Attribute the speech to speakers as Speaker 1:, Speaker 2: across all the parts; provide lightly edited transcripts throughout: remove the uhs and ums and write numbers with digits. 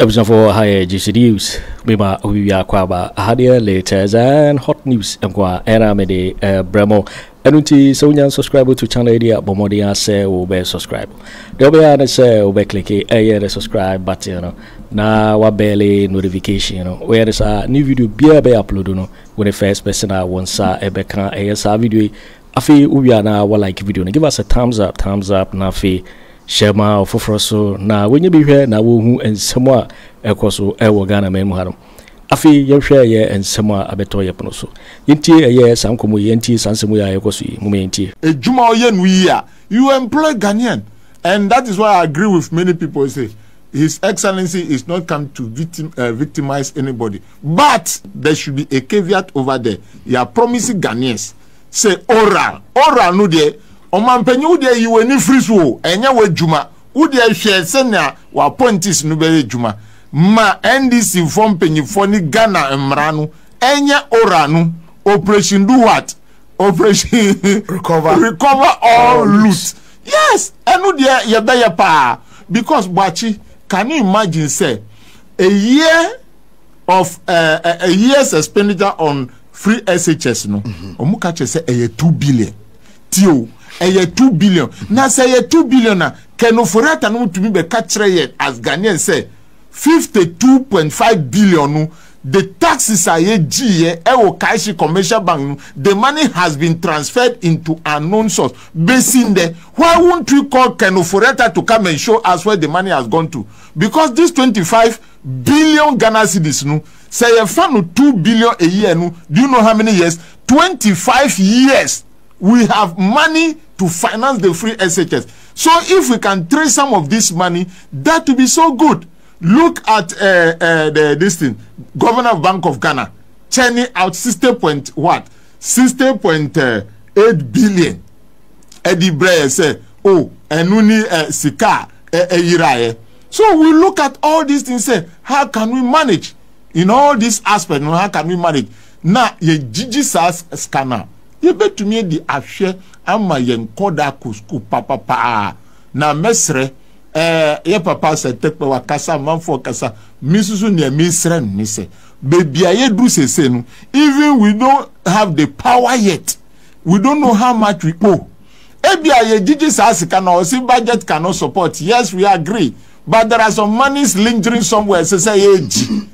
Speaker 1: Abusuafoɔ, ha yɛ GC News. Mema obi bi akɔ aba. Aha deɛ latest and hot news nko a ɛna mede brɛ mo. Ɛno nti sɛ wonya subscribe to channel yi deɛ, bɔ mmɔden a sɛ wobɛ subscribe. Deɛ wobɛyɛ ne sɛ wobɛ click ɛyɛ the subscribe button no na wabɛle notification no. Woyɛ ne saa, new video biara bɛyɛ upload no, wo ne first person a wo nsa ɛbɛka ɛyɛ saa video yi. Afei wowie a na wa like video no, give us a thumbs up, thumbs up, na afei hyɛ ma ɔfoforɔ so na wɔnyɛ bi hwɛ na wɔhu nsɛm a ɛkɔ so ɛwɔ Ghana man mu ha no. Afei yɛhwɛ ɛyɛ nsɛm a abɛtɔ yɛ pono so. Yɛntie ɛyɛ saa nkɔmmɔ yi, yɛntie saa nsɛm yi a ɛkɔ so yi. Moma yɛntie.
Speaker 2: Edwuma ɔyɛ no yie a, you employ Ghanaian, and that is why I agree with many people say His Excellency is not come to victimize anybody, but there should be a caveat over there. You are promising Ghanaians sɛ oral oral no deɛ, ɔmampanyin, wo deɛ yi w'ani firi so o, ɛnyɛ w'adwuma. Wo deɛ hwɛ sɛnea w'appointees no bɛyɛ adwuma ma NDC foɔ mpanyinfoɔ ne Ghana mmara no. Ɛnyɛ oral no, operation do what? Operation
Speaker 3: recover,
Speaker 2: recover all loot. Yes, ɛno deɛ yɛbɛyɛ paa, because Boakye, can you imagine sɛ a year of a year's expenditure on free SHS no, ɔmo ka kyerɛ sɛ ɛyɛ 2 billion? Tio, ɛyɛ 2 billion. Na sɛ ɛyɛ 2 billion a, Ken Ofori-Atta no tumi bɛka kyerɛ yɛn as Ghanaian sɛ 52.5 billion no, the taxes a yɛgyiiɛ ɛwɔ Kaeshie Commercial Bank no, the money has been transferred into unknown source. Besi ndɛ, why won't we call Ken Ofori-Atta to come and show us where the money has gone to? Because this 25 billion Ghana cedis no, sɛ yɛfa no 2 billion a year no, do you know how many years? 25 years. We have money to finance the free SHS. So if we can trace some of this money, that will be so good. Look at the this thing, Governor of Bank of Ghana churning out 60 point what, 60.8 billion ɛde brɛ yɛ sɛ, oh, ɛnu ni sika ɛyira yɛ. So we look at all these things, say, how can we manage in all these aspects no? How can we manage na yɛgyigyi saa sika no a yɛbɛtumi de ahwɛ ama yɛn nkɔda akɔ sukuu papapaa? Na mɛsrɛ yɛ papa sɛ Tɛkpɛ wakasa, amanfoɔ kasa, mi nso nea mesrɛ no ne sɛ beebi a yɛduru sese no, even we don't have the power yet, we don't know how much we owe. Ebi a yɛgyigyi saa sika na ɔsi budget cannot support. Yes, we agree, but there are some monies lingering somewhere. Sɛ yɛgyi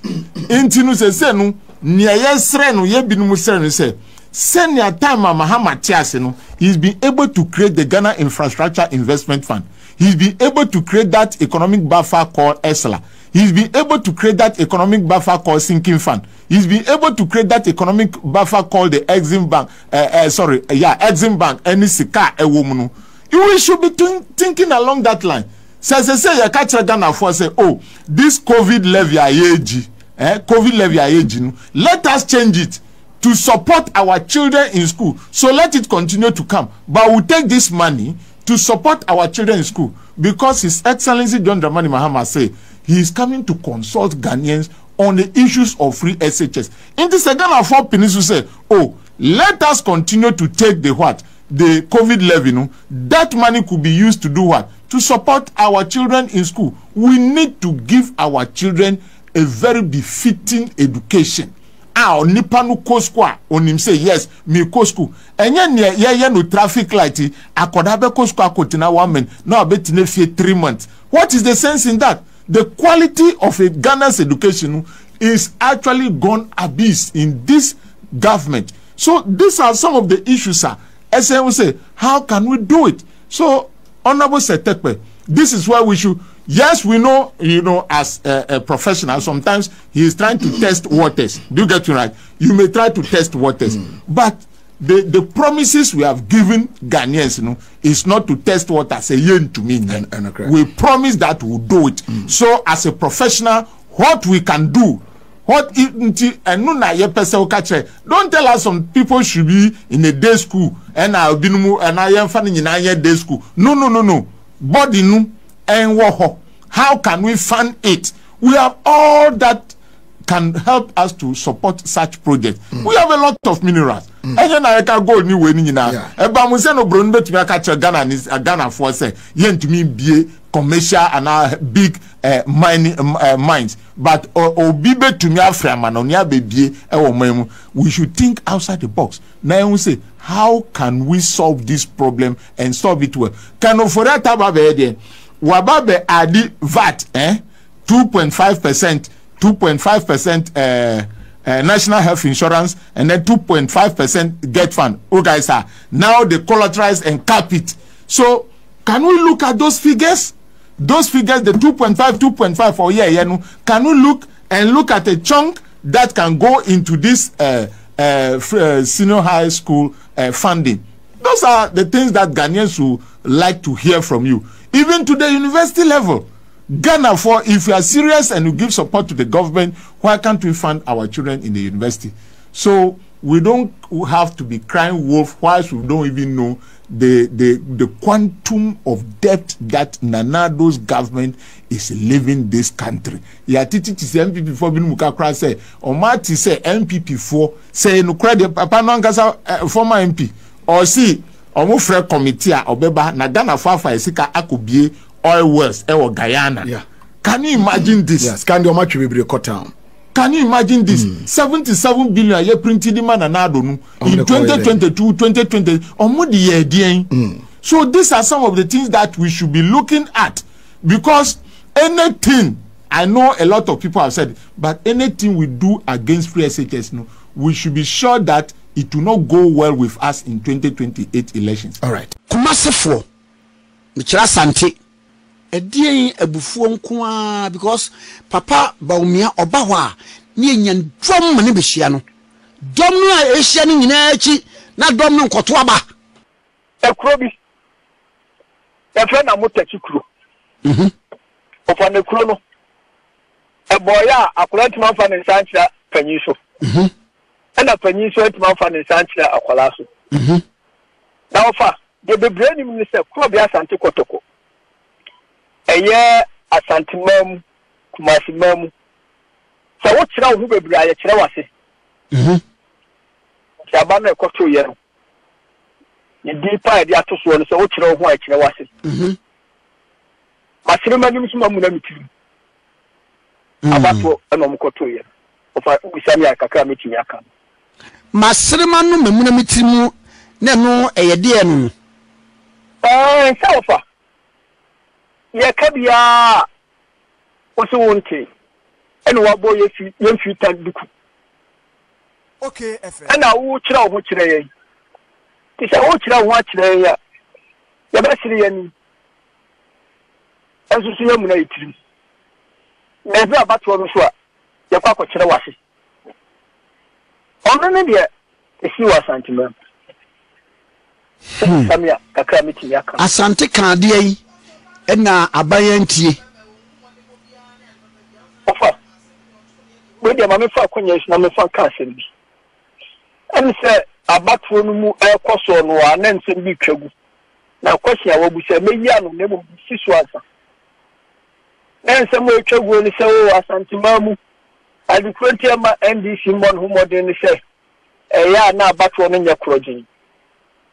Speaker 2: nti no, sese no, nea yɛsrɛ no, yɛ binom srɛ no sɛ sɛnea time a Mahama te ase no, he's been able to create the Ghana Infrastructure Investment Fund, he's been able to create that economic buffer called ESLA, he's been able to create that economic buffer called sinking fund, he's been able to create that economic buffer called the Exim Bank, sorry, yeah, Exim Bank. Ɛne sika a ɛwɔ mu no, we should be thinking along that line sɛ yɛka kyerɛ Ghanafoɔ sɛ, oh, this COVID levy a yɛregyi, COVID levy a yɛregyi no, let us change it to support our children in school. So let it continue to come, but we take this money to support our children in school, because His Excellency John Dramani Mahama say he is coming to consult Ghanaians on the issues of free SHS. Nti sɛ Ghanafoɔ pini so sɛ, oh, let us continue to take the what, the COVID levy no, that money could be used to do what? To support our children in school. We need to give our children a very befitting education a onipa no kɔ school a, onim sɛ, yes, mi kɔ school. Ɛnyɛ nea yɛyɛ no traffic light yi, akwadaa bɛkɔ school akɔtena one month na wabɛtena fie 3 months. What is the sense in that? The quality of a Ghana's education no is actually gone abyss in this government. So these are some of the issues a ɛsɛ ho sɛ, how can we do it? So Honourable Seth Terkper, this is where we should, yes, we know, as a professional, sometimes he is trying to test waters. Do you get me right? You may try to test waters, but the promises we have given Ghanaians is not to test water. Say yen to me.
Speaker 3: And
Speaker 2: we promise that we'll do it. So as a professional, what we can do, what nti ɛno na yɛpɛ sɛ woka kyerɛ. Don't tell us some people should be in a day school ɛna ebinom ɛna yɛmfa no nyinaa yɛ day school. No, no, no, no. Body no ɛnwɔ hɔ. How can we fund it? We have all that can help us to support such projects. We have a lot of minerals. Ɛnyɛ na yɛka gold ni wei ni nyinaa ɛba mu sɛ no, broni bɛtumi aka kyerɛ Ghana ni, Ghanafoɔ sɛ yɛntumi bie commercial anaa big uh, mining uh, mines but obi betumi afiri amanɔne abɛbie ɛwɔ man mu. We should think outside the box na ɛho sɛ how can we solve this problem and solve it well. Ken Ofori-Atta ba bɛyɛ deɛ waba bɛ adi VAT eh 2.5%, 2.5% uh, national health insurance and then 2.5% GETFund. Oh guys are now they collateralize and cap it. So can we look at those figures? Those figures, the 2.5, 2.5 for year, yeah, no, can we look and look at a chunk that can go into this senior high school funding? Those are the things that Ghanaians would like to hear from you. Even to the university level, Ghana, for if you are serious and you give support to the government, why can't we fund our children in the university? So we don't have to be crying wolf whilst we don't even know the quantum of debt that Nana Addo's government is leaving this country. Yɛatete te sɛ NPP foɔ binom kakra sɛ ɔmo ate sɛ NPP foɔ sɛ nokora deɛ papa no ankasa former MP ɔsi ɔmo frɛ committee a ɔbɛba na Ghana foɔ afa sika akɔbie oil wells ɛwɔ Guyana. Can you imagine this?
Speaker 3: Yeah, sika deɛ ɔmo atwe bebree kɔ town.
Speaker 2: Can you imagine this? 77 billion yɛ printed ma Nana Addo no in 2022, 2020. Ɔmo de yɛ deɛn? So these are some of the things that we should be looking at, because anything, I know a lot of people have said, but anything we do against free SHS, no, we should be sure that it will not go well with us in 2028 elections.
Speaker 3: All right.
Speaker 4: Kumasefoɔ, mekyerɛ Asante. Ɛdeɛn abufuo nko ara because papa Bawumia ɔba hɔ a ne yɛnya dɔm ma ne bɛhyia no. Dɔm no a ɛhyia no nyinaa akyi na dɔm no nkɔto aba.
Speaker 5: Ekuro bi, yɛfrɛ no Amotakyi kuro. Ɔfa ne kuro no, ɛbɔeɛ a akwadaa ntumi amfa ne nsa ankyerɛ panyin so. Ɛna panyin nso antumi amfa ne nsa ankyerɛ akwadaa so. Na ɔfa, deɛ bebree nim ne sɛ Korɔbea Asante Kɔtɔkɔ, ɛyɛ Asanteman mu, Kumasiman mu. Sɛ wokyerɛ wo ho bebree a, yɛkyerɛ w'ase. Nti aba no a ɛkɔtoeɛ no, ne din pa a yɛde ato soɔ no sɛ wokyerɛ wo ho a ɛkyerɛ w'ase. Masere m'anim nso mamuna me tirim. Abatoɔ ɛna ɔmo kɔtoeɛ no. Ɔfa wobisa me a kakra a mɛtumi aka no.
Speaker 4: Masere m'ano mamuna me tirim na ɛno ɛyɛ deɛ no no.
Speaker 5: Ɛɛ sɛ ɔfa yɛka biara a wo se wo nte ɛna wabɔ yɛ fi yɛn fi ta duku. Ɛna wokyerɛ wo ho kyerɛ yɛn. Te sɛ wokyerɛ wo ho akyerɛ yɛn a yɛbɛsere yɛn ani. Ɛnso so yɛamuna yɛ tirim. Na ɛduru abatoɔ no so a yɛkɔ akɔkyerɛ w'ase. Ɔno ne deɛ ɛsii wɔ Asanteman mu. Wobisa me a, kakra a mɛtumi aka no.
Speaker 4: Asante ka adeɛ yi na aban antie.
Speaker 5: Ɔfa, wei deɛ ma memfa akonnwa yi so na memfa nka asɛm bi. Ɛne sɛ abatoɔ no mu ɛrekɔ soɔ no a na nsɛm bi retwa gu. Na question a wabu sɛ mɛyi ano na mmom si so ansa. Na nsɛm a ɛtwa guo ne sɛ o Asanteman mu adekoro nti ɛma NDC mmɔ ne ho mmɔden ne sɛ ɛyɛ a na abatoɔ no nyɛ korɔgyen.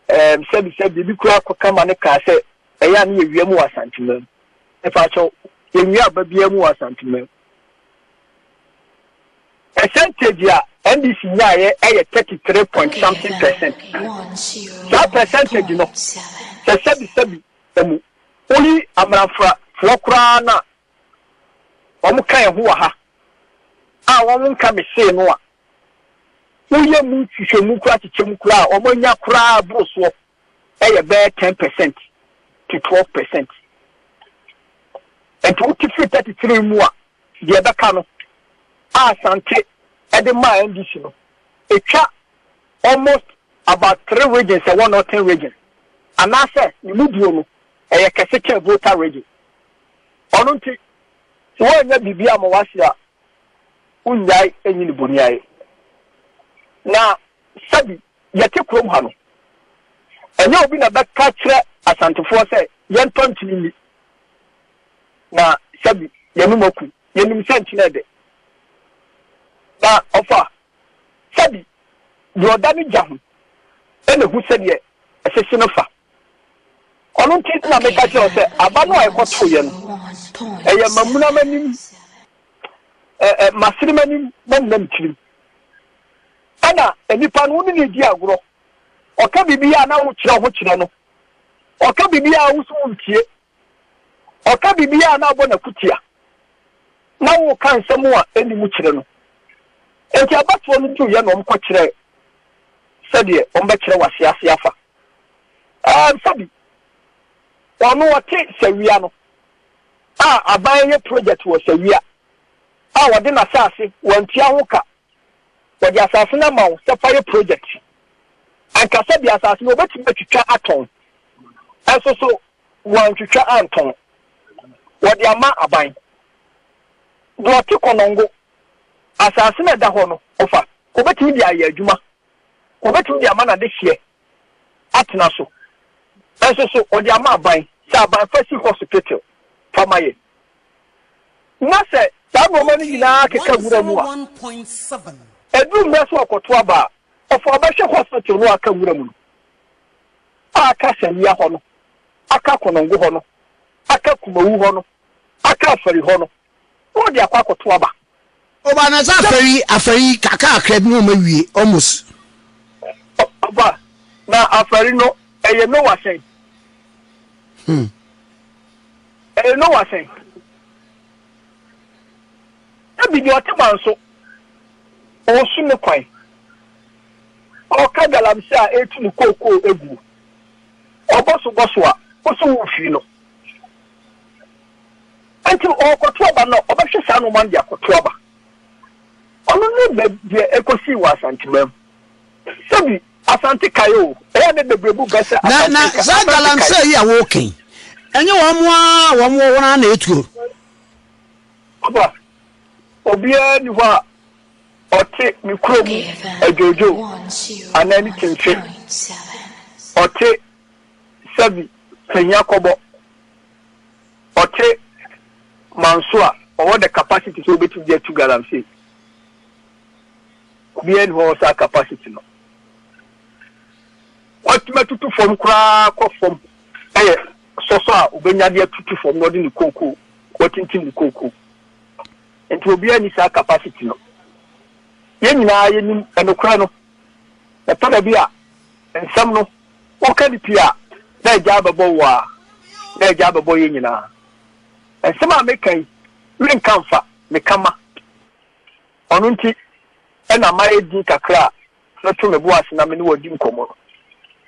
Speaker 5: Ɛɛm sɛbi sɛ biribi koraa kɔka ma no kaa sɛ ɛyɛ a na yɛwia mu wɔ Asanteman mu. Ɛfa akyɛw, yɛnwia aba biara mu wɔ Asanteman mu. Percentage a NDC nyaeɛ ɛyɛ 33 point something percent. Saa percentage no, sɛ sɛbi sɛbi mu, woyi amranfrafoɔ koraa na wɔn ka yɛn ho wɔ ha a wɔn nka me see no a, woyɛ mu nhwehwɛmu koraa kyekyɛ mu koraa a wɔn anya koraa boro soɔ ɛyɛ bɛyɛ 10% to 12%. Nti wote firi 33 mu a, deɛ ɛbɛka no a Asante ɛde maa NDC no, ɛtwa almost about 3 regions ɛwɔ Northern region anaasɛ ne mu duro no ɛyɛ kɛse kyɛn Volta region. Ɔno nti, sɛ woannya biribi ama w'ase a, wonnyae nyi ne boniayɛ. Na sɛbi yɛte kurom ha no, ɛnyɛ obi na bɛka kyerɛ Asantefoɔ sɛ yɛntɔ nkyene nni. Na sɛbi yɛnom aku, yɛnim sɛ nkyene ɛdɛ. Na ɔfa sɛbi deɛ ɔda ne gya ho ɛna hu sɛdeɛ ɛhyehye no fa. Ɔno nti na meka kyerɛ wo sɛ aba no a ɛkɔtoeɛ no, ɛyɛ mamuna m'anim, ɛ ɛ masere m'anim na nna me tirim. Ɛna nnipa no wo ne no di agorɔ. Ɔka biribi a na wokyerɛ ho kyerɛ no. Ɔka biribi a wo so wontie. Ɔka biribi a na abɔ n'akutia. Na woka nsɛm a ɛnni mu kyerɛ no. Enti abatoɔ no duruiɛ na wɔkɔkyerɛɛ sɛdeɛ wɔbɛkyerɛ w'ase ase afa. Ɛɛm sɛbi ɔno ɔte sawia no a aban yɛ project wɔ sawia a ɔde n'asaase wantua ho ka wɔde asaase no ama wo sɛ fa yɛ project anka sɛbi asaase no wɔbɛtumi atwitwa atɔn ɛnso so wantwitwa antɔn wɔde ama aban deɛ ɔte kɔnɔngo asaase no ɛda hɔ no ɔfa wɔbɛtumi de ayɛ adwuma wɔbɛtumi de ama n'adehyeɛ atena so. Nso so ɔde ama aban sɛ aban fa si hospital fa ma yɛ. Na sɛ saa nnoɔma no nyinaa keka wura mu a, ɛduru mmerɛ sɛ ɔkɔto aba a, ɔfa ɔbɛhwɛ hospital no a aka wura mu no, a aka Sawia hɔ no, aka Konongo hɔ no, aka Kumawu hɔ no, aka Afari hɔ no, na ɔde akɔ akɔto aba.
Speaker 4: Oba na sɛ afari afari kakrakra bi na wɔn awie almost.
Speaker 5: Oba na afari no ɛyɛ Noah sɛn? Hmm. Ɛyɛ Noah sɛn? Ebi deɛ ɔte ma nso ɔresu ne kwan ɔka galamsey a etu ne kookoo egu ɔbɔ so bɔ so a wosi wo fie no. Enti ɔrekɔto aba no, ɔbɛhwɛ saa nnoɔma no de akɔto aba. Ɔno ne bɛ deɛ ɛkɔsii wɔ Asanteman mu. Sɛbi, Asante kae o, ɛyɛ a na bebree bu bɛ sɛ
Speaker 4: Na
Speaker 5: Asante
Speaker 4: na
Speaker 5: nka,
Speaker 4: saa
Speaker 5: Asante kae.
Speaker 4: galamsey yi a woka yi, ɛnyɛ wɔn a wɔn wɔ hɔ no ara na etuo?
Speaker 5: Papa, obiara nni hɔ a ɔte ne kurom adwoodwoo anaa ne timfe. Ɔte sɛbi sahia kɔbɔ. Ɔte manso a ɔwɔ the capacity sɛ obetumi de atu galamsey. Obiara nni hɔ a ɔwɔ saa capacity no. Watumi atutu fam koraa kɔ fam yɛ sɔsɔ a obenya de atutu fam na ɔde ne kookoo watintim ne kookoo. Nti obiara nni saa capacity no. Yɛn nyinaa yɛnim nokorɛ no. Ɛtɔ da bi a nsɛm no Woka no pii a, na agya abɛbɔ wo a, na agya abɛbɔ yɛn nyinaa. Nsɛm a meka yi, menka mfa, meka ma. Ɔno nti na mayɛ din kakra a meto me bo ase na me ne wo adi nkɔmmɔ no.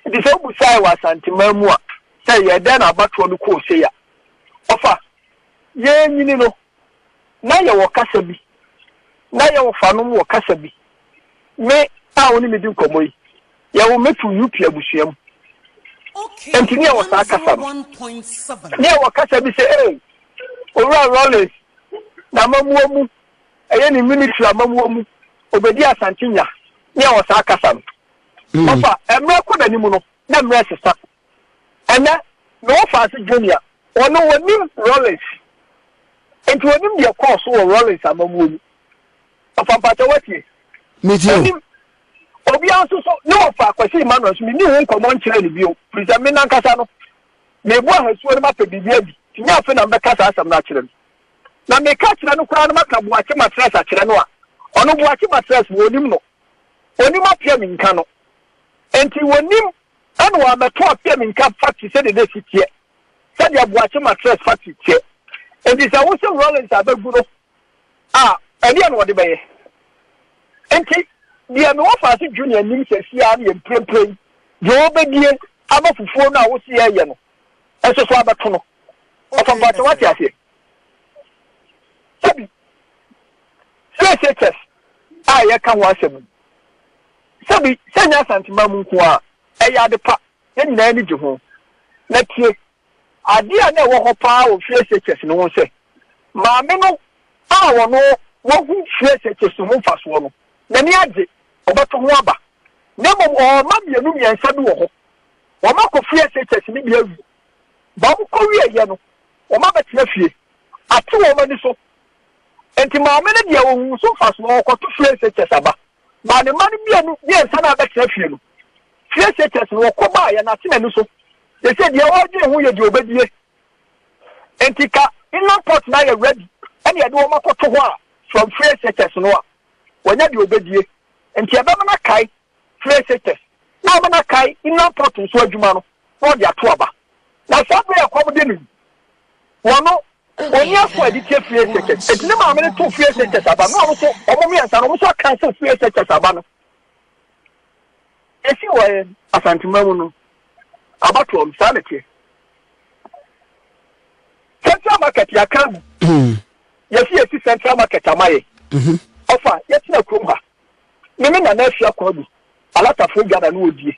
Speaker 5: Nti sɛ wobusae wɔ Asanteman mu a, sɛ ɛyɛɛ dɛn na abatoɔ no kɔɔ sei a, ɔfa, yɛrenyini no, na yɛwɔ kasa bi, na yɛn wɔfanom wɔ kasa bi. Me a wo ne me di nkɔmmɔ yi, yɛwo me too UP abusua mu. Enti ne yɛwɔ saa kasa no. Ne yɛwɔ kasa bi sɛ, ee, Owura Rawlings n'amammuo mu, ɛyɛ ne military amammuo mu, obedi Asante nya. Ne yɛwɔ saa kasa no. Ɔfa, mmerɛ kɔ n'anim no, na mmerɛ sesa. Ɛnɛ, me wɔfa ase Junior, ɔno ɔnim Rawlings. Enti ɔnim deɛ ɛkɔɔ so wɔ Rawlings amammuo mu. Ɔfa mpakyɛ watie.
Speaker 4: Metie o.
Speaker 5: Ɔnim. Obiara nso so ne wɔfa Kwasi Emmanuel nso menni ho nkɔmmɔ nkyerɛ no bio firi sɛ me nankasa no mebu ahasuo no mapɛ biribi adi nti nyɛ afe na mebɛka saa asɛm no akyerɛ no. Na meka kyerɛ no koraa no maka Boakye Matress akyerɛ no a ɔno Boakye Matress wɔnim no. Ɔnim Appiah Menka no. Nti wɔnim ɛna wɔamɛto Appiah Menka factory sɛdeɛ na ɛsi teɛ sɛdeɛ Boakye Matress factory teɛ. Nti sɛ wo se Rawlings abɛgu no a, ɛdeɛn na ɔde bɛyɛ? Enti, deɛ me wɔfaase Junior nim seesei ara no yɛ mprempren deɛ ɔrebɛdie ama fufuo no a wose yɛreyɛ no nso so abɛto no. Ɔfa mpakyɛ wate aseɛ? Sɛbi, CSHS a yɛka ho asɛm yi, sɛbi, sɛ nyɛ Asanteman mu nko ara, ɛyɛ ade pa, yɛn nyinaa ani gye ho. Na tie, Ade a na ɛwɔ hɔ paa wɔ Free SHS no ho sɛ, maame no a ɔno wahu Free SHS ho mfasoɔ no, n'ani agye, ɔbɛto ho aba. Na mmom ɔwɔ mma mmienu mmiɛnsa bi wɔ hɔ, wɔakɔ Free SHS no bi awie. Ba wɔkɔwieeɛ no, wɔabɛtena fie, ate wɔn ani so. Enti maame no deɛ ɔhuu so mfasoɔ, ɔkɔto Free SHS aba. Ba ne mma no mmienu mmiɛnsa no a abɛtena fie no, Free SHS no wɔkɔ baeɛ no, ate n'ani so. Sese deɛ ɔredwen ho yɛ deɛ ɔbɛdie. Nti ka inland port no ayɛ ready ɛna yɛde wɔn akɔto hɔ a from free SHS no a, wɔanya deɛ ɔbɛdie. Nti ɛbɛma no akae free SHS na ama no akae inland port nso adwuma no na ɔde ato aba. Na saa berɛ a ɛkɔm de no yi, wɔno ɔnni aso a ɛde tie free SHS. Nti ne maame no too free SHS aba no na ɔno nso wɔn mmiɛnsa no wɔn nso acancel free SHS aba no. Esi wɔ yɛn Asantema mu no, abatoɔ no, saa na ɛteɛ. Central market yɛaka agu. Hmm. Yɛsi yɛsi central market ama yɛ. Mhm. Ɔfa yɛtena kurom ha. Me me nana afia kwan bi. Alatafoɔ dwa na no wɔdie.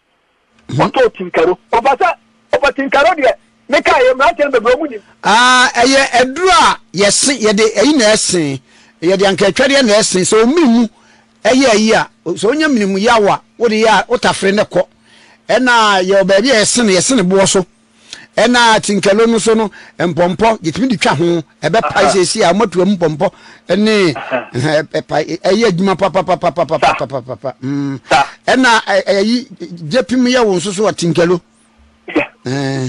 Speaker 5: Mhm. Ɔtɔɔ tinkaro. Ɔfa sɛ ɔfa tinkaro deɛ meka yɛ mmeranteɛ no bebree ɔmo nim.
Speaker 4: Ah, ɛyɛ aduro a yɛse yɛde ɛyi na ɛse yɛde anka atwadeɛ na ɛse sɛ ɔmene mu Ɛyɛ ayi a, sɛ wonya mene mu yaw a, wode yɛ a, wotafere no kɔ. Ɛna yɛwɔ baabi a yɛsene, yɛsene boɔ so. Ɛna tinkalo no so no, mpɔmpɔ, yɛtumi de twa ho. Ɛbɛpae seesei a, wɔatu amu mpɔmpɔ ne ɛpae. Ɛyɛ adwuma papapapapapapapa. Mm. Ɛna ɛyi gyepim yɛ wo nso so a tinkalo.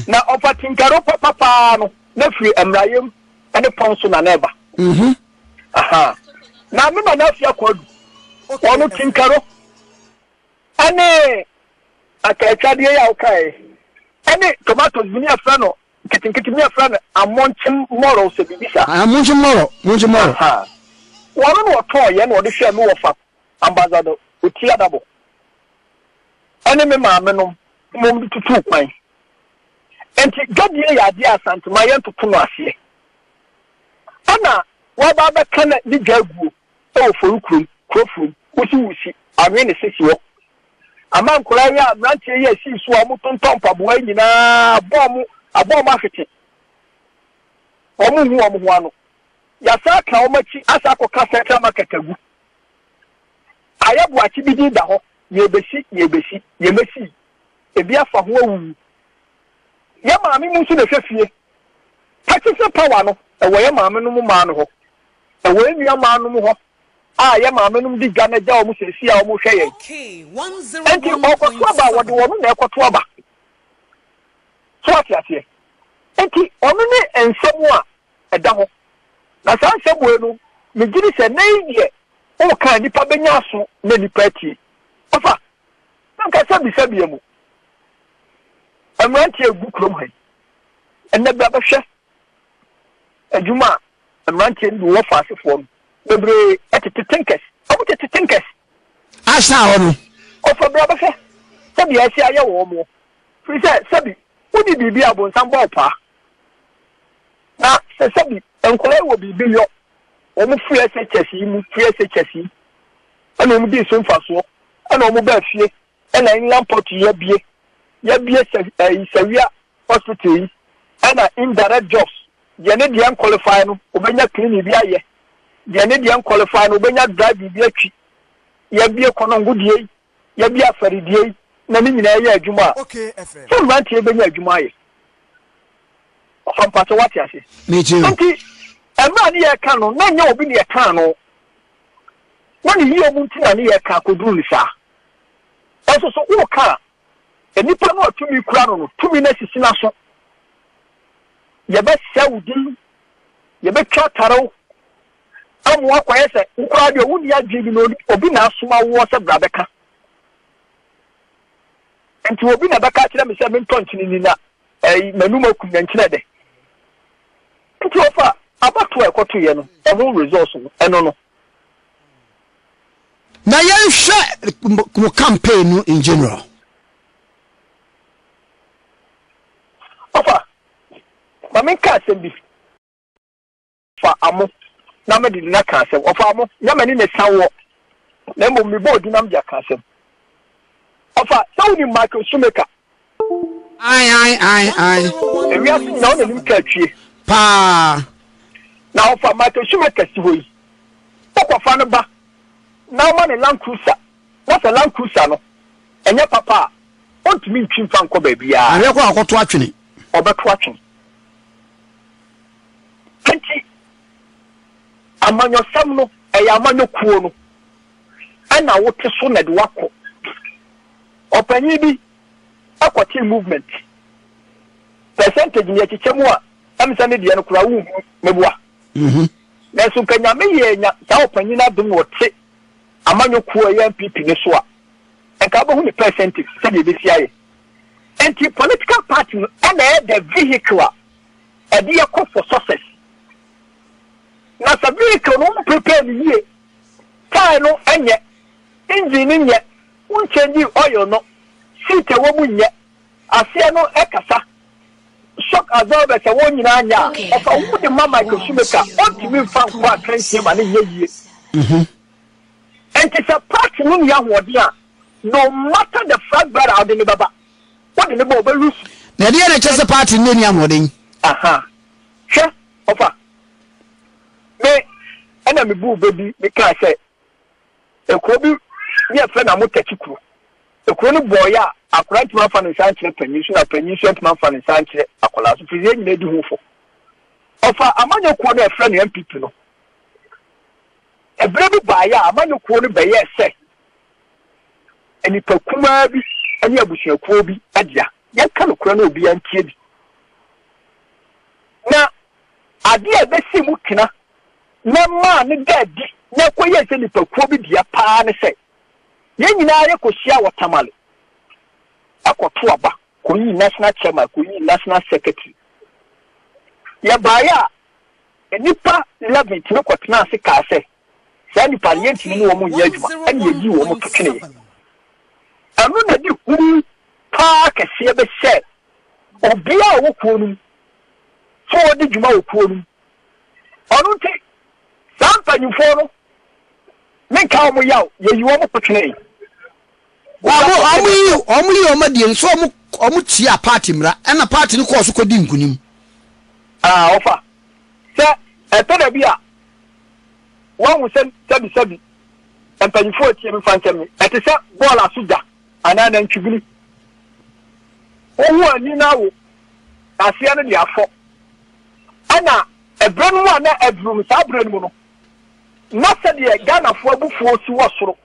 Speaker 5: Na ɔfa tinkalo papapaa no, na firi mmrayɛm ne pɔn so na na ɛba.
Speaker 4: Mhm.
Speaker 5: Aha. Na me nana afia kwadu. Ɔno tinkaro. Ɛne akaatwadeɛ yi a wokae. Ɛne tomatoes bi ne yɛfrɛ no nketenkete bi yɛfrɛ no amonkyem mɔrɔ sɛ biribi saa.
Speaker 4: Amonkyem mɔrɔ, monkyem mɔrɔ.
Speaker 5: Aha. Wɔno na ɔtɔn yɛ na ɔde hwɛɛ me wɔfa ambassador Oti Adabo. Ɛne me maame nom mmom de tutuu kwan. Enti dwadie yɛ adeɛ a Asantema yɛntoto no aseɛ. Ɛna waba abɛka na ne dwa aguo wɔ Foru kurom, kuro furom, wosi wusi, anwe ne sisi hɔ. Ama nkwadaa yi a mmeranteɛ yi a esii so a wɔtontɔn mpaboa yi nyinaa abɔ wɔn abɔ wɔn ahwete. Wɔn nhu wɔn ho ano. Yɛasan aka wɔn akyi asan akɔka Central Market agu. Ayɛ boakye bi din da hɔ, yɛrebɛsi, yɛrebɛsi, yɛmmɛsii. Ebi afa ho awuwu. Yɛn maame mu nso na ɛhwɛ fie. Purchasing power no, ɛwɔ yɛn maame nom mmaa no hɔ. Ɛwɔ yɛn nua mmaa nom hɔ a yɛn maame nom di dwa no agya wɔn seesei a wɔhwɛ yɛn. Enti ɔrekɔto aba a, wɔde wɔn na ɛrekɔto aba. So wate aseɛ? Enti ɔno ne nsɛm a ɛda hɔ. Na saa nsɛm wei no, megye di sɛ nnɛ yi deɛ woka a nnipa bɛnya aso na nnipa atie. Ɔfa, na nka sɛbisɛbia mu, mmeranteɛ gu kurom ha yi. Ɛnnɛ bra bɛhwɛ adwuma a mmeranteɛ no bi wɔ faasefoɔ no bebree tete tinkers. Wɔn tete tinkers.
Speaker 4: Asa hɔ no.
Speaker 5: Ɔfa bra bɛhwɛ sɛdeɛ ɛsi ayɛ wɔ wɔn. Firi sɛ sɛbi wodi biribi a bonsam bɔ wo paa. Na sɛ sɛbi nkwadaa yi wɔ biribi yɔ wɔn firi SHS yi mu firi SHS yi ɛna wɔn di so mfasoɔ ɛna wɔn baa fie ɛna inland port yi abie yabie sɛ ɛyi sawia hospital yi ɛna indirect jobs deɛ ne deɛ nqualify no obenya cleaning bi ayɛ deɛ ne deɛ nqualify no obenya driving bi atwi yabie kɔnɔngo die yi yabie afɛredie yi na ne nyinaa yɛ adwuma a sɛ mmeranteɛ benya adwuma ayɛ ɔfa mpakyɛ wate ase nti mmerɛ a ne yɛka no na nyɛ obi ne yɛkaa no na ne yie mu nti na ne yɛka akɔduru ne saa Nanso so woreka a, nnipa no a tumi kura no no, tumi no asisi n'aso. Yɛbɛsɛe wo din, yɛbɛtwa atare wo, ama woakɔyɛ sɛ wo koraa deɛ wonni adwene bi na obi na asoma woɔ sɛ bra bɛka. Nti obi na bɛka akyerɛ me sɛ mentɔ nkyene ni na ɛyi m'anum akum na nkyene dɛ. Nti ɔfa abatoɔ a ɛkɔtoeɛ no, ɛho results no, ɛno no.
Speaker 4: Na yɛnhwɛ mo campaign no in general.
Speaker 5: Ɔfa, ma menka asɛm bi. Fa amo na mede din aka asɛm. Ɔfa amo, nyɛ m'ani na ɛsa woɔ, na mmom mebɔ odin na mede aka asɛm. Ɔfa, sɛ wonim Michael Schumacher?
Speaker 4: Ae, ae, ae, ae.
Speaker 5: Ewiase nyinaa ɔna nim kaa twie.
Speaker 4: Paa.
Speaker 5: Na ɔfa Michael Schumacher si hɔ yi, wokɔfa no ba na woma no Land Cruiser, na sɛ Land Cruiser no ɛnyɛ papa a, ɔntumi ntwi mfa nkɔ baabiara.
Speaker 4: Ahwɛ kɔ akɔto atwene.
Speaker 5: Ɔbɛto atwene. Enti amanyɔsɛm no, ɛyɛ amanyɔkuo no ɛna wote so na ɛde wakɔ. Ɔpanyin bi kɔtee movement. Percentage no yɛkyekyɛ mu a, ɛm sɛ ne deɛ no koraa wonhunu, meboa. Nanso nka Nyame yɛɛ nya saa ɔpanyin no adom na ɔte amanyɔ kuo a ɛyɛ NPP no so a, nka wobɛhu ne percentage sɛdeɛ ɛbɛsi ayɛ. Nti political party no ɛna ɛyɛ the vehicle a ɛde yɛ kɔ for success. Na sɛ vehicle no wo prepare no yie, tyre no nyɛ, engine no nyɛ, wo nkyɛngyi oil no, seat ɛwɔ mu nyɛ, aseɛ no kasa, shock absorbers ɛwɔ nyinaa nyɛ a, ɔfa wo de ma Michael Schumacher, ɔntumi mfa nkɔ akansie ma no nyɛ yie. Nti sɛ party no nni ahoɔden a, no matter the flag bearer a wode no bɛba, wode no ba ɔbɛ lose.
Speaker 4: Na ɛdeɛn na ɛkyerɛ sɛ party no nni ahoɔden?
Speaker 5: Aha. Hwɛ, ɔfa. Me, ɛna me buu bɛ bi, me kaa sɛ, ekuro bi ne yɛfrɛ no Amotakyi kuro. Ekuro no bɔɔyɛ a, akwadaa ntumi amfa ne nsa ankyerɛ panyin so na panyin nso antumi amfa ne nsa ankyerɛ akwadaa so, firi sɛ yɛn nyinaa di ho fɔ. Ɔfa amanyɔ kuo no a yɛfrɛ no NPP no, ɛberɛ bi baeɛ a amanyɔ kuo no bɛyɛɛ sɛ nnipa kumaa bi ne abusuakuo bi dea. Yɛnka nokorɛ na obiara ntie bi. Na adeɛ a ɛbɛsi mu kena na ɛmaa no da adi na ɛkɔyɛɛ sɛ nnipakuo bi dea paa ne sɛ, yɛn nyinaa yɛkɔhyia wɔ Tamale kɔto aba kɔyii National Chairman, kɔyii National Secretary. Yɛbaeɛ a, nnipa 11 tumi kɔtenaa ase kaa sɛ, saa nnipa no yɛntumi ne wɔn nyɛ adwuma, ɛna yɛyii wɔn to tweneeɛ. Ɛno na ɛde hu paa kɛseɛ bɛhyɛɛ obiara a ɔwɔ kuo no mu sɛ ɔredi dwuma wɔ kuo no mu. Ɔno nti, saa mpanyimfoɔ no, menka wɔn yaw, yɛyi wɔn to twenee.
Speaker 4: Wɔn yi wɔn yi wɔn adie nso wɔn wɔn tia paati mmara ɛna paati no kɔɔ so kɔdi nkunim.
Speaker 5: Aa ɔfa sɛ ɛtɔ da bi a wɔahu sɛ sɛbisɛbi mpanyimfoɔ atie me mfa nkyɛn me ɛte sɛ bɔɔl aso gya anaa nantwibini. Wohu ani no awo aseɛ no de afɔ. Ɛna ɛberɛ no mu a na aduru no saa berɛ no mu no na sɛdeɛ Ghanafoɔ abufuo si wɔ soro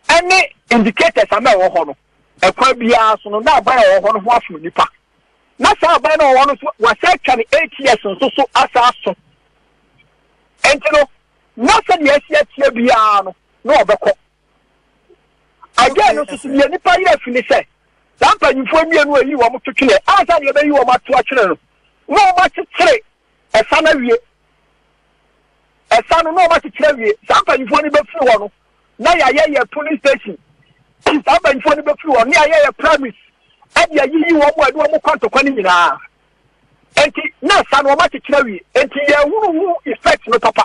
Speaker 5: ɛne indicators a na ɛwɔ hɔ no ɛkwan biara so no na aban a ɛwɔ hɔ no ho afono nipa. Na saa aban no a ɛwɔ hɔ no nso wɔasa atwa no eight years nso so asa aso. Ɛnti no na sɛdeɛ asi ateɛ biara no na ɔbɛkɔ. Again no nso so deɛ nipa yerɛ afi ne sɛ saa mpanyinfoɔ mmienu a ɛyi wɔn to tweneɛ ansa na yɛbɛyi wɔn ato atwene no na wɔn akyekyere ɛsa no awie. Ɛsa no na wɔn akyekyere awie. Saa mpanyinfoɔ no bɛfiri hɔ no na yɛayɛ yɛ police station. Saa mpanyinfoɔ no bɛfiri hɔ no na yɛayɛ yɛ primaries ɛde ayiyi wɔn a ɛde wɔn kɔ ntɔkwa no nyinaa. Enti na ɛsa no wɔn akyekyere awie. Enti yɛhunu ho effect no papa.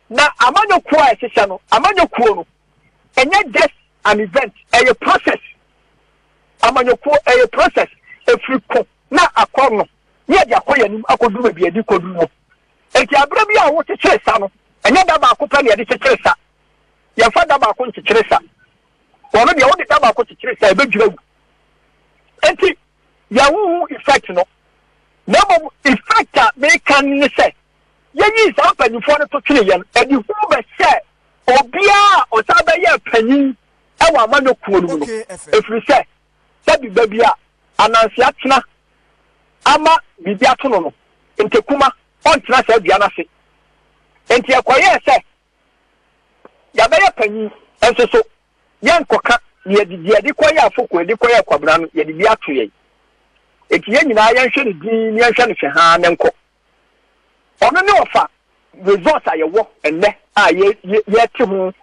Speaker 5: Na amanyɔ kuo a ɛhyehyɛ no, amanyɔ kuo no, ɛnyɛ just an event, ɛyɛ process. Amanyɔ kuo ɛyɛ process, ɛfiri ko na akɔ no, ne yɛde akɔ yɛn anim akɔduru baabi yɛde kɔduru no. Enti aberɛ bi a wokyekyere sa no, ɛnyɛ da baako pɛ na yɛde kyekyere sa. Yɛmfa da baako nkyekyere sa. Wɔno deɛ wode da baako kyekyere sa, ɛbɛdwira agu. Enti yɛnhuhu effect no. Na mmom effect a meka ne sɛ, Yeyii saa mpanyimfoɔ no to tweneeɛ no, ɛde hu bɛhyɛɛ obiara a ɔsan bɛyɛɛ panyin wɔ amanyɔ kuo no mu no, ɛfiri sɛ, sɛbi baabi a ananse atena ama biribi ato no no, ntekuma ɔntena saa dua no ase. Enti ɛkɔyɛɛ sɛ yɛabɛyɛ panyin nso so yɛnkɔka na yɛde deɛ yɛde kɔyɛ afoko, yɛde kɔyɛ kwabena no, yɛde bi ato yɛn. Enti yɛn nyinaa yɛnhwɛ no dinn na yɛnhwɛ no hwɛhaa na nkɔ. Ɔno ne ɔfa result a yɛwɔ ɛnnɛ a yɛte ho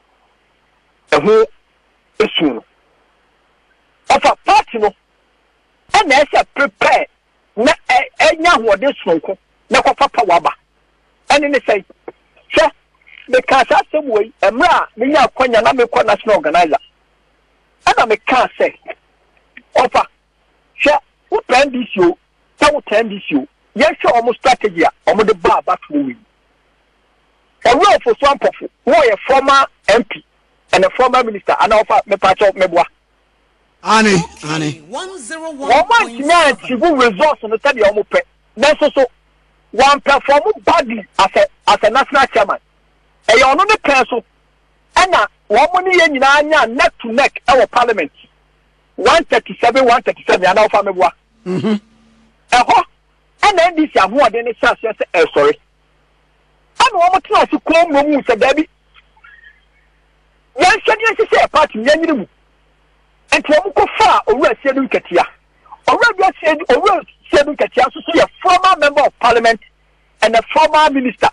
Speaker 5: ɛho esu no. Ɔfa party no ɛna ɛsɛ prepare na ɛnya ahoɔden soronko na ɛkɔfa power aba. Ɛne ne sɛn? Hwɛ, mekaa saa asɛm wei mmerɛ a menya akwanya na mekɔ national organizer. Ɛna mekaa sɛ, ɔfa, hwɛ, wopɛ NDC o, sɛ wotɛn NDC o, yɛnhwɛ wɔn strategy a wɔde baa abatoɔ wei mu. Owura Ofosu Ampofo, na ɔyɛ former MP and a former minister, anaa ɔfa, mepaakyɛw, meboa.
Speaker 4: Aane, aane.
Speaker 5: Wɔn antumi a achieve results no sɛdeɛ wɔn pɛ, nanso so wɔn perform badly as a, as a national chairman. Ɛyɛ ɔno ne pɛn so ɛna wɔn ne yɛn nyinaa nyaa neck to neck ɛwɔ parliament, 137, 137, anaa ɔfa meboa. Ɛhɔ ɛna NDC ahoɔden no hyɛ aseɛ sɛ ɛresɔre. Ɛna wɔn tena ase komm na wɔn hu sɛ daabi, yɛnhwɛ deɛ nhyehyɛ yɛ party no yɛnyere mu. Nti wɔn kɔ faa Owura Siedu Nketia. Owura bi Siedu, Owura Siedu Nketia nso so yɛ former member of parliament and a former minister.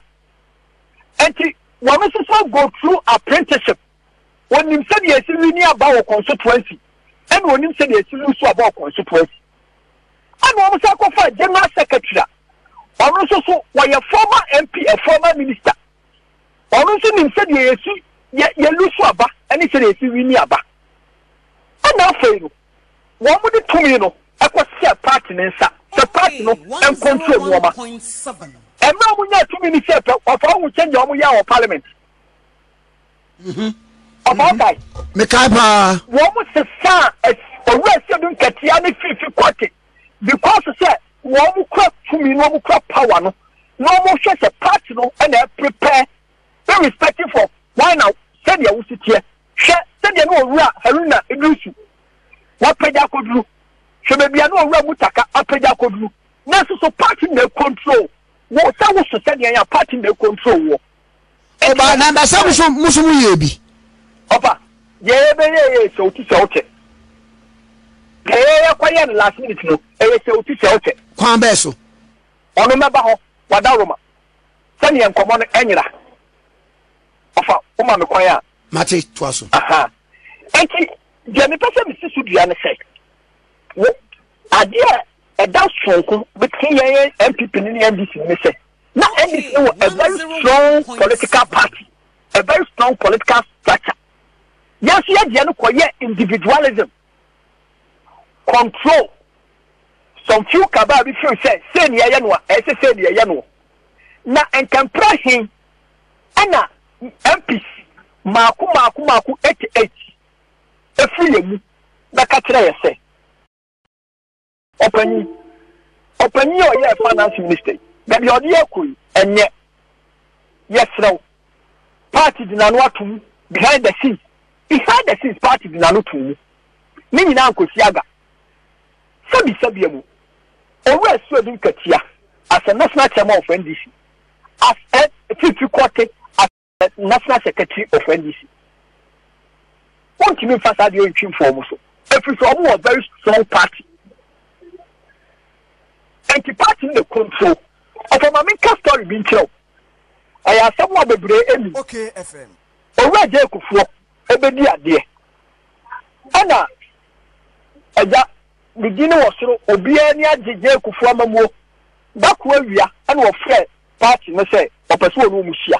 Speaker 5: Nti wɔn nso so go through apprenticeship. Onim sɛdeɛ yɛsi wini aba wɔ constituency ɛna onim sɛdeɛ yɛsi lusu aba wɔ constituency. Ɛna wɔn san kɔfa general secretary a ɔno nso so wɔyɛ former MP a former minister. Ɔno nso nim sɛdeɛ yɛsi yɛ yɛ lusu aba ɛne sɛdeɛ yɛsi wini aba. Ɛna afei no wɔn de tumi no ɛkɔ hyɛ party ne nsa sɛ party no ncontrol nneɛma. Ɛmɛ a wɔn nya tumi no sɛ pɛ ɔfa ohun change a wɔn yɛ wɔ parliament. Ɔfa ɔkae.
Speaker 4: Mekae paa.
Speaker 5: Wɔn sesaa owura Seidu Nketia ne Fifi Kwate because sɛ wɔn kura tumi na wɔn kura power no na wɔn hwɛ sɛ party no na prepare irrespective of why na sɛdeɛ wosi teɛ. Hwɛ sɛdeɛ na owura Haruna Iddrisu wapagya akɔduru. Hwɛ baabi a na owura Mutaka apagya akɔduru. Nanso so party na control wo sɛ woso sɛdeɛ yɛ a party na control woɔ.
Speaker 4: Ɔba na na sɛ muso muso mu yɛ bi.
Speaker 5: Ɔfa deɛ yɛbɛyɛ yɛ sɛ wotu sɛ wokyɛ. Deɛ yɛyɛ kɔyɛ no last minute no ɛyɛ sɛ wotu sɛ wokyɛ.
Speaker 4: Kwan bɛɛ so.
Speaker 5: Ɔno mɛba hɔ wada Roma sɛdeɛ nkɔmmɔ no ɛnyera. Ɔfa woma me kwan a.
Speaker 4: Mate toa so.
Speaker 5: Aha enti deɛ mepɛ sɛ mesi so dua ne sɛ wo adeɛ a ɛda sononko between yɛn NPP ne NDC ne sɛ na NDC no wɔ a very strong political party, a very strong political structure. Yɛn nso yɛ deɛ no kɔyɛ individualism, control. Some few cabal bi feel sɛ sei ne yɛyɛ no a, ɛyɛ sɛ sei ne yɛyɛ no. Na nkɛmpra he ɛna MPs maako maako maako 88 efiri yɛn mu bɛka kyerɛ yɛ sɛ, Ɔpanyin, ɔpanyin a ɔyɛɛ finance minister yi, baabi a ɔde yɛ kɔ yi, ɛnyɛ. Yɛsrɛ wo, party de n'ano ato mu behind the scenes. Behind the scenes, party de n'ano to mu. Ne nyinaa nkosi aga. Sɛbi sɛbia mu, Owura Suadu Nkatia, as a national chairman of NDC, as a Fifi Kwate, as National Secretary of NDC. Wontumi nfa saa deɛ ntwi mfa wɔn so. Ɛfiri sɛ wɔn wɔ very strong party. Nti party no na control. Ɔfɔ ma menka story bi nkyerɛ wo. Ɛyɛ asɛm a bebree anim. Owura Jay Kufuor ɛbɛdi adeɛ. Ɛna agya ne din wɔ soro obiara ani agye Jay Kufuor amamuo. Dako awia ɛna ɔfrɛ party no sɛ ɔpɛ sɛ ɔne wɔn hyia.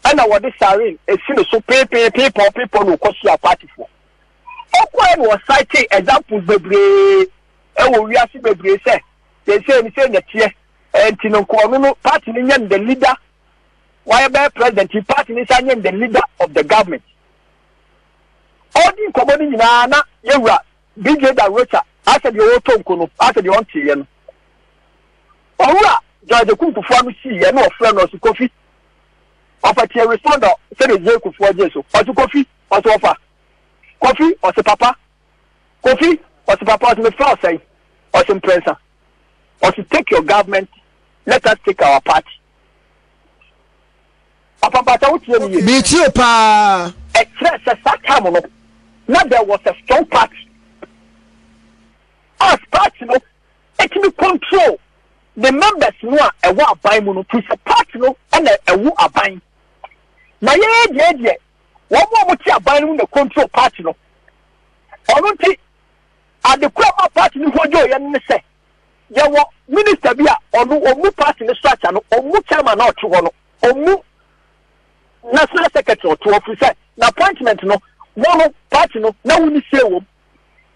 Speaker 5: Ɛna wɔde siren esi ne so peepee peepɔw peepɔw na ɔkɔ hyia partyfoɔ. Ɔkɔɛ na ɔsaete examples bebree ɛwɔ wiase bebree sɛ seesei no sei na ɛteɛ ɛnti no nka ɔno no party no nyɛ no the leader wayɛ bɛyɛ president yi party no nsa nyɛ no the leader of the government. Ɔdi nkɔmmɔ no nyinaa na yɛwura BJ Da Rocha asɛ deɛ ɔretɔ nko no asɛ deɛ ɔnteeɛ no. Owura John Agyekum Kufuor ano siiɛ na ɔfrɛ no ɔse Kofi ɔfa tie respond sɛdeɛ J Kufuor gyee so ɔse Kofi ɔse ɔfa Kofi ɔse papa Kofi ɔse papa ɔse mefrɛ wo sɛn ɔse mprɛnsa ɔse take your government let us take our party Papa mpakyɛ wo tie me yie.
Speaker 4: Metie wo paa.
Speaker 5: Ɛkyerɛ sɛ saa time no na there was a strong party as party no ɛtumi control ne members no a ɛwɔ aban mu no firi sɛ party no na ɛwo aban na yɛyɛ deɛ deɛ wɔn a wɔte aban no mu na control party no ɔno nti adekora ma party no hodwo yɛ no ne sɛ yɛwɔ minister bi a ɔno ɔmu party no structure no ɔmu chairman na ɔte hɔ no ɔmu national secretary ɔte hɔ firi sɛ na appointment no wɔn no party no na wɔn ni say wɔm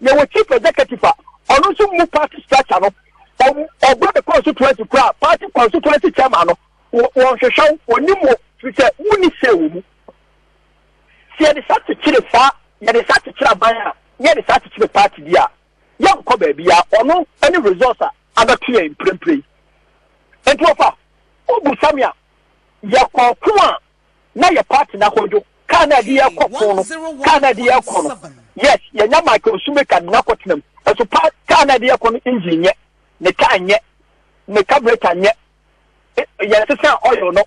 Speaker 5: Yɛwɔ chief executive a ɔno nso mmu party structure no, ɔba ne constituency koraa party constituency chairman no wɔnhwehwɛ wo, wɔnim wo firi sɛ wonni say wɔ mu. Sɛ yɛde saa kyekyere saa yɛde saa kyekyere aban a na yɛde saa kyekyere party bi a yɛnkɔ baabiara. Ɔno ne results a abɛto yɛn mprempren yi. Nti wɔfa wobusa me a yɛkɔɔ ko a na yɛ party no akɔdwo car no a ɛde yɛ kɔ ko no car no a ɛde yɛ kɔ no yes yɛnya Michael Sumeka de no akɔtena mu ɛso pa car no a ɛde yɛ kɔ no engine nyɛ. Ne car nyɛ, ne carburetor nyɛ, yɛnsesa oil no.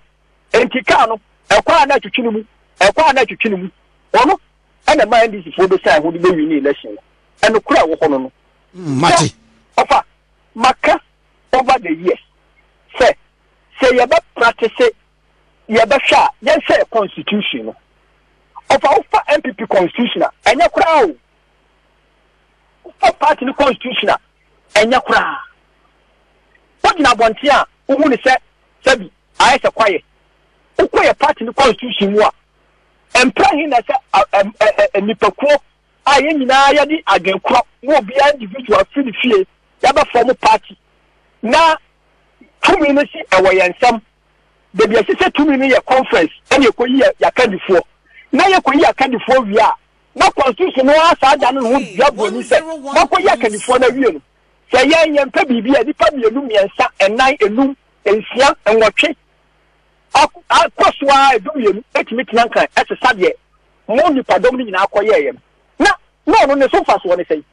Speaker 5: Enti car no, ɛkɔ a na atwitwi ne mu, ɛkɔ a na atwitwi ne mu. Ɔno ɛna ɛma NDC foɔ bɛsan ho de bɛwini election no. Ɛnokorɛ a ɛwɔ hɔ no no.
Speaker 4: Mate.
Speaker 5: Ɔfa, maka over the years sɛ, sɛ yɛbɛ practice, yɛbɛhwɛ a, yɛnhwɛ yɛ constitution no. Ɔfa, wofa NPP constitution a, ɛnyɛ koraa o. Wofa party no constitution a, ɛnyɛ koraa. Wogyina abɔnten a, wohu no sɛ sɛbi ayɛ sɛ kwaeɛ. Wokɔ yɛ party no constitution mu a, mpra he na sɛ nnipakuo a yɛn nyinaa yɛde adwene korɔ na obiara individual firi ne fie yɛabɛ form party na tumi no si ɛwɔ yɛn nsam. Baabi a ɛsɛ sɛ tumi no yɛ conference ɛna yɛkɔyi yɛ akandifoɔ. Na yɛkɔyi akandifoɔ wie a, na constitution no ara saa da no ne ho dua buroni sɛ moakɔyi akandifoɔ no awie no, sɛ yɛn yɛmpɛ biribi a, nnipa mmienu, mmiɛnsa, nnan, enum, nsia, nwɔtwe, akɔ so ara dummienu tumi tena nkran sesa deɛ mo nnipadɔm no nyinaa kɔyɛeɛ no. Na na ɔno ne so mfasoɔ ne sɛn?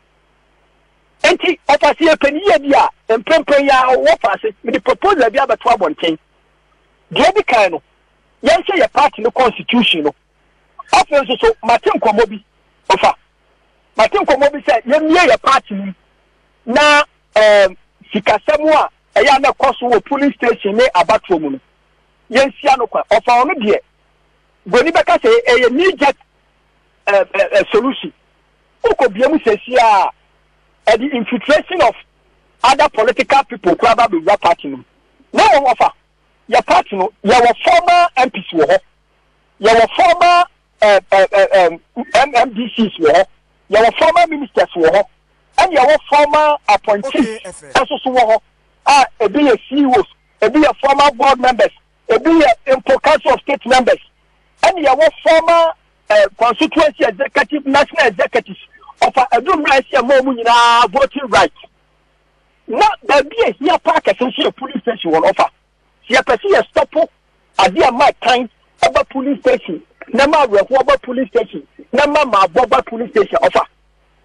Speaker 5: Enti ɔfa se yɛpɛ ne yie di a, mprempren yi ara wɔfa ase mede proposal bi abɛto abɔnten. Deɛ edi kan no, yɛnhwɛ yɛ party no constitution no. Afei nso so, mate nkɔmmɔ bi, ɔfa, mate nkɔmmɔ bi sɛ yɛmmie yɛ party no mu na ɛɛm, sikasɛm a ɛyɛ a na ɛkɔ so wɔ polling station ne abatoɔ mu no, yɛnsia no kwan. Ɔfa ɔno deɛ, Broni bɛka sɛ ɛyɛ knee jerk eh, eh, eh, solution. Wokɔ bia mu sɛsi a, ɛde infiltration of other political people koraa ba bɛwura party no mu. Na mmom ɔfa, yɛ party no, yɛwɔ former MPs wɔ hɔ, yɛwɔ former eh, eh, eh, eh, MMDCs wɔ hɔ, yɛwɔ former ministers wɔ hɔ, ɛna yɛwɔ former appointees nso so wɔ hɔ a ebi yɛ CEOs, ebi yɛ former board members, ebi yɛ mpo council of state members, ɛna yɛwɔ former eh, constituency executive, national executives. Ɔfa ɛdu mmerɛ ɛsɛ ɛma wɔn nyinaa voting right. Na baabi a ehia paa kɛse nso yɛ polling station wɔn ɔfa. Sɛ yɛpɛ sɛ yɛ stɔpo adeɛ a ɛma tan ba polling station na ɛma awerɛhoɔ ba polling station na ɛma maabɔ ba polling station ɔfa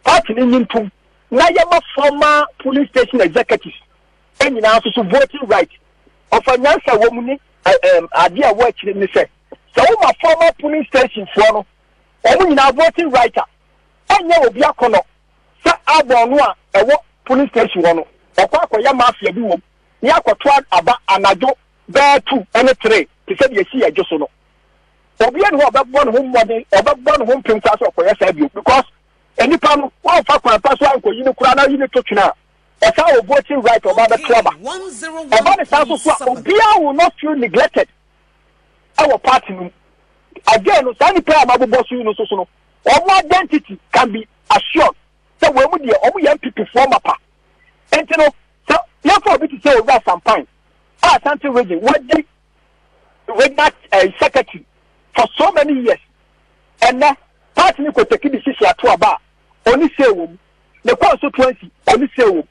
Speaker 5: party no nyi ntom na yɛma former polling station executives nyinaa nso so voting right. Ɔfa nyansa wɔ mu ne adeɛ a ɛwɔ akyire ne sɛ sɛ woma former polling station foɔ no wɔn nyinaa voting right a ɛnyɛ obi akɔnɔ sɛ abɔn no a ɛwɔ polling station hɔ no ɔkɔ akɔyɛ mafia bi wɔ mu ne akɔto aba anadwo bɛyɛ tu ne tere te sɛ deɛ ɛsi Adwo so no. Obiara nni hɔ a ɔbɛbɔ ne ho mmɔden, ɔbɛbɔ ne ho mpem koraa sɛ ɔkɔyɛ saa bio because nnipa no wɔamfa kwan pa so ankɔyi no koraa na ayi no to twene a, ɔsan wɔ voting right a ɔba abɛto aba. Ɛba ne saa nso so a, obiara will not feel neglected ɛwɔ party no mu. Again no, saa nnipa a mabobɔ so yi no nso so no, wɔn identity can be assured sɛ wɔn mu deɛ wɔn yɛ NPP foɔ mapa. Nti no, Sɛ yɛfa obi te sɛ Owura Sampan a Ashanti region wadi regional eh, secretary for so many years, ɛnɛ party no kɔ take decision ato aba a, ɔni say wɔ mu. Ne constituency ɔni say wɔ mu.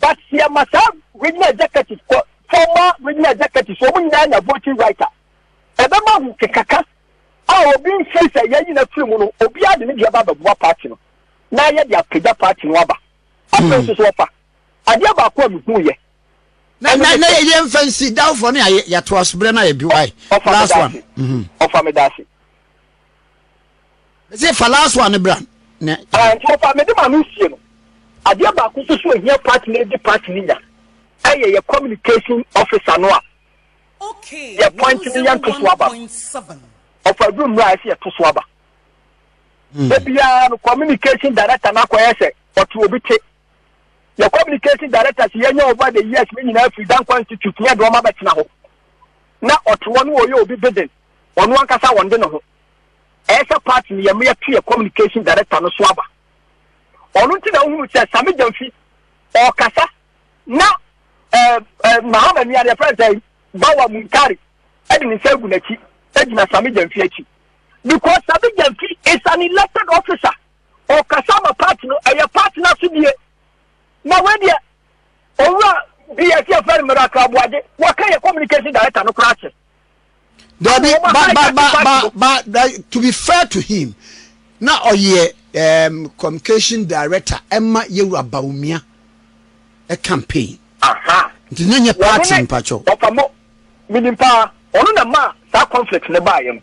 Speaker 5: But sɛ yɛma saa regional executive kɔ former regional executives wɔn nyinaa nya voting right a, ɛbɛma ho kekaka a obi mfiri sɛ yɛyi no afiri mu no, obiara de ne deɛ ba abɛboa party no na yɛde apagya party no aba. Afei nso so wɔfa Adeɛ baako a mehuiɛ.
Speaker 4: Na na na yɛ nfa nsi dawfoɔ no yɛ yɛto aso berɛ no ayɛ bi wae. Last one.
Speaker 5: Mhm. Ɔfa me da ase.
Speaker 4: Mese fa last one no bra.
Speaker 5: Ne. Ah, nti ɔfa mede ma no sie no. Adeɛ baako nso so ehia party no edi party no nya. Ɛyɛ yɛ communication officer no a yɛ point no yɛnto so aba. Ɔfa duru mmerɛ a ɛsɛ yɛto so aba. Hmm. Da biara no communication director no akɔyɛ sɛ ɔte obi te. Yɛ communication directors yɛnya over the years ne nyinaa firi Dankwa Institute ne ɛde wɔn abɛtena hɔ. Na ɔte hɔ no ɔyɛ obi bidding, ɔno ankasa wɔn de ne ho. Ɛyɛ sɛ party no yɛn yɛto yɛ communication director no so aba. Ɔno nti na wohunu sɛ Sami Gyamfi ɔrekasa na ɛɛ ɛɛ Mahama nua deɛ fɛn sɛ Bawa Muntari ɛde ne nsa agu n'akyi egyina Sami Gyamfi akyi because Sami Gyamfi is an elected officer. Ɔkasa ma party no, ɛyɛ party no asodie. Na wei deɛ, owura bi yɛsi yɛfrɛ no Miracle Aboagye, waka yɛ communication director no koraa kyɛ.
Speaker 4: Dabi, ba ba ba ba ba to be fair to him, na ɔyɛ um, communication director ɛma Yewura Bawumia campaign.
Speaker 5: Aha.
Speaker 4: Nti na nyɛ
Speaker 5: Wɔno
Speaker 4: party
Speaker 5: ne
Speaker 4: mpakyɛw.
Speaker 5: ɔfa mo menim paa ɔno na maa saa conflict no baeɛ no.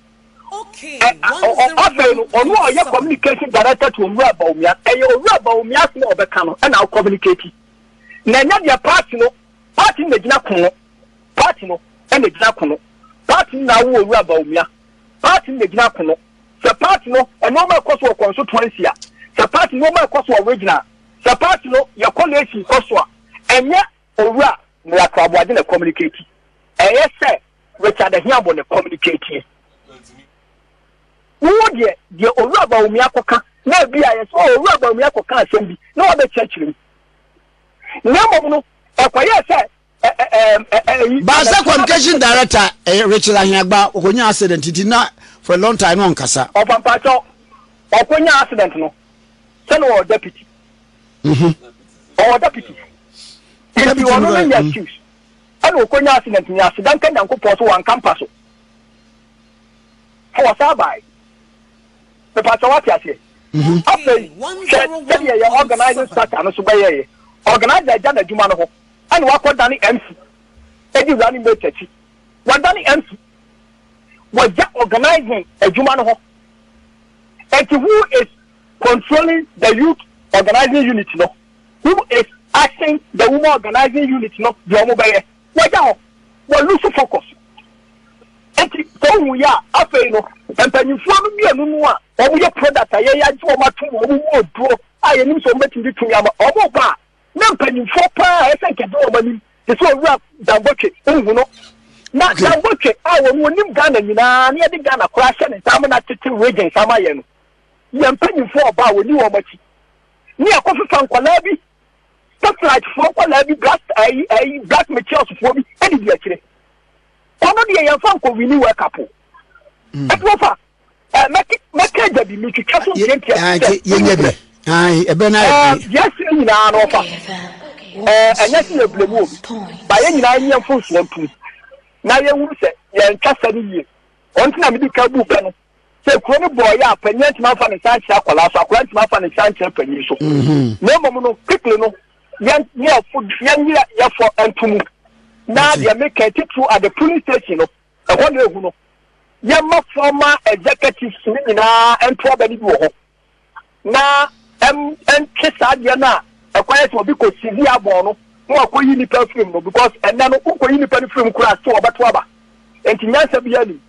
Speaker 5: Ɛ a ɔ ɔ afei no ɔno a ɔyɛ communication director to Owura Bawumia ɛyɛ Owura Bawumia asɛm a ɔbɛka no ɛna ɔcommunicate na ɛnyɛ deɛ party no party no na gyina ko no party no ɛna gyina ko no party no na awo Owura Bawumia party no na gyina ko no sɛ party no nneɛma ɛkɔ so wɔ constituency a sɛ party nneɛma ɛkɔ so wɔ regional sɛ party no yɛ collation kɔ so a ɛnyɛ Owura Miracle Aboagye na communicate ɛyɛ sɛ Richard Ahiabo na communicate wo deɛ deɛ Owura Bawumia kɔka na ebi a yɛ sɛ oh, Owura Bawumia kɔka asɛm bi na wabɛkyerɛkyerɛ mu na mmom no ɛkɔyɛ sɛ
Speaker 4: Baasa communication director eh, Richard Ahiagba ɔkɔnya accident nti na for a long time na ɔnkasa.
Speaker 5: Ɔpampakyɛw ɔkɔnya accident no sɛ na ɔwɔ deputy.
Speaker 4: Mhm.
Speaker 5: Ɔwɔ deputy. Nti ɔno no nyɛ excuse. Ɛna ɔkɔnya accident ni aseda nka Nyankopɔn so wanka mpa so. Fa wɔsaa bae. Mepakyɛw wate aseɛ.
Speaker 4: Mhm.
Speaker 5: Afei hwɛ sɛdeɛ yɛ organizing structure no so bɛyɛeɛ. Organizer agya n'adwuma no hɔ ɛna wakɔdane MC ɛdi running mate akyi. Wadane MC. Wagya organizing adwuma no hɔ. Enti who is controlling the youth organizing unit no? Who is asking the women organizing unit no deɛ wɔn bɛyɛ? Wagya hɔ. Wɔ lose focus. Enti sɛ wohu yɛ a afei no mpanyinfoɔ no mmienu no a wɔn yɛ product a yɛyɛ agye wɔn atom wɔn mu oduro a yɛnim sɛ wɔn bɛtumi de tumi ama wɔn ba a na mpanyinfoɔ paa a ɛsɛ nkɛde wɔn anim te sɛ owura Dangotwe nhu no na Dangotwe a wɔn wɔnim Ghana nyinaa na yɛde Ghana koraa hyɛ ne nsa ama no atete regions ama yɛn no yɛn mpanyinfoɔ ɔba a wɔni wɔn akyi ne akɔfefa nkwadaa bi satellite foɔ nkwadaa bi black ayi ayi black materials foɔ bi ɛde di akyire ɔno deɛ yɛn fa nkɔ wini World Cup o ɛti wɔfa ɛ mɛke mɛke agya bi metwitwa so ntiantia
Speaker 4: sɛ yɛnyɛ bi ɛbɛ na yɛ bi
Speaker 5: deɛ ɛsɛ nyinaa no ɔfa ɛɛ ɛnyɛ sɛ yɛ blame obi ba yɛn nyinaa nyɛ mfonsoɔ ntum na yɛnhunu sɛ yɛntwa sɛ no yie wɔn ti na medi ka bu bɛ no sɛ kuro no bɔɔ yɛ a panyin ntoma nfa ne nsa nkyerɛ akwadaa so akwadaa ntoma nfa ne nsa nkyerɛ panyin so mhm. na mmom no quickly no yɛn yɛfo yɛn yɛ yɛfɔ ntomu na deɛ meka titiriw at the polling station no ɛhɔ na ehu no yɛma former executives no nyinaa nto aba no bi wɔ hɔ na ɛntwe saa adeɛ no a ɛkwan yɛ sɛ obi kɔ sizi abɔn no na wakɔyi nipa afiri mu no because ɛnɛ no wokɔyi nipa no firi mu koraa sɛ wɔbɛto aba nti nyansa bi anim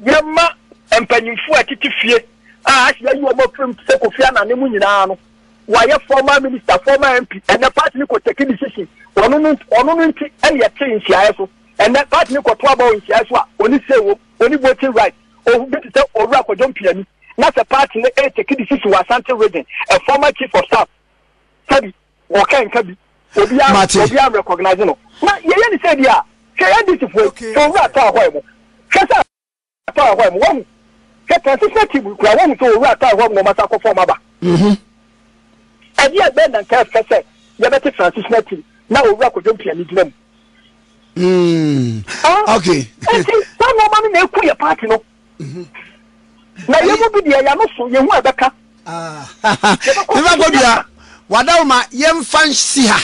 Speaker 5: yɛma mpanyimfoɔ a ɛtete fie a ahyɛ ayi wɔn afiri mu sɛ Kofi Annan mu nyinaa no wɔayɛ former minister former MP ɛnɛ party no kɔ take decision ɔno no ɔno no nti ɛna yɛte nhyiaeɛ so Ɛnnɛ, party no kɔto aba wɔ nhyiae so a onni say wom, onni voting right, ohu bi te sɛ Owura Kwadwo Mpiani, na sɛ party no retake decision wɔ Asante region, a former chief of staff, sɛbi, wɔka nka bi, obiara,
Speaker 4: Mate.
Speaker 5: obiara nrecognize no. Na yɛyɛ no sɛ bi a, hwɛ NDC foɔ yi, hwɛ Owura Attah Ahoy mo, hwɛ sɛ Attah Ahoy mo, wahu, hwɛ transitional team yi koraa, wahu sɛ Owura Attah Ahoy mo na wɔn asan akɔfa wɔn aba. Ɛdeɛ bɛn na nka ɛfɛ sɛ yɛbɛte transitional team na Owura Kwadwo Mpiani gyina mu?
Speaker 4: Mm.
Speaker 5: Ah,
Speaker 4: okay.
Speaker 5: Nti saa nneɛma no na eku yɛ party no. Mhm. Na yɛn mu bi deɛ yɛn ano so yɛn ho a ɛbɛka.
Speaker 4: Yɛbɛkɔ Kodua, wadawoma yɛmfa nsi ha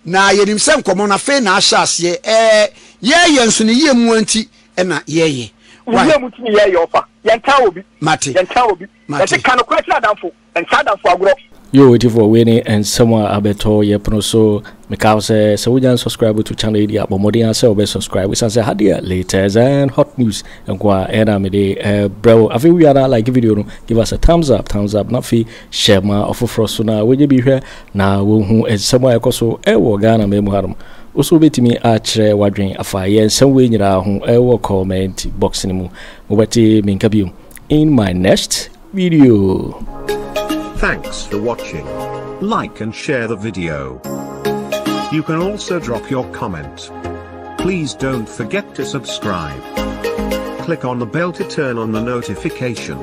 Speaker 4: na yɛnim sɛ nkɔmmɔ no afei na ahyɛ aseɛ ɛɛ yɛyɛ nso ne yie mu nti ɛna yɛyɛ.
Speaker 5: Ne yie mu nti ne yɛyɛ ɔfa yɛntaa obi.
Speaker 4: Mate.
Speaker 5: Yɛntaa obi.
Speaker 4: Mate.
Speaker 5: Yɛte ka nokorɛ kyerɛ adamfo. Nsa adamfo agorɔ.
Speaker 1: Yo etifoɔ wei ne nsɛm a abɛtɔ yɛ pono so. Meka wo sɛ sɛ wonya nsubscribe to channel yi deɛ a bɔ mmɔden ara sɛ wobɛ subscribe ɛsiane sɛ ha deɛ latest and hot news nko a ɛna mede brɛ wo. Afei wowie na like video no, give us a thumbs up, thumbs up na afei hyɛ ma ɔfoforɔ so na wɔnyɛ bi hwɛ na wɔhu nsɛm a ɛkɔ so ɛwɔ Ghana man mu hanom. Wo so wobɛtumi akyerɛ w'adwene afa yɛ nsɛm wei nyinaa ho ɛwɔ comment box no mu. Mobɛte menka bio in my next video.
Speaker 6: Thanks for watching. Like and share the video. You can also drop your comment. Please don't forget to subscribe. Click on the bell to turn on the notification.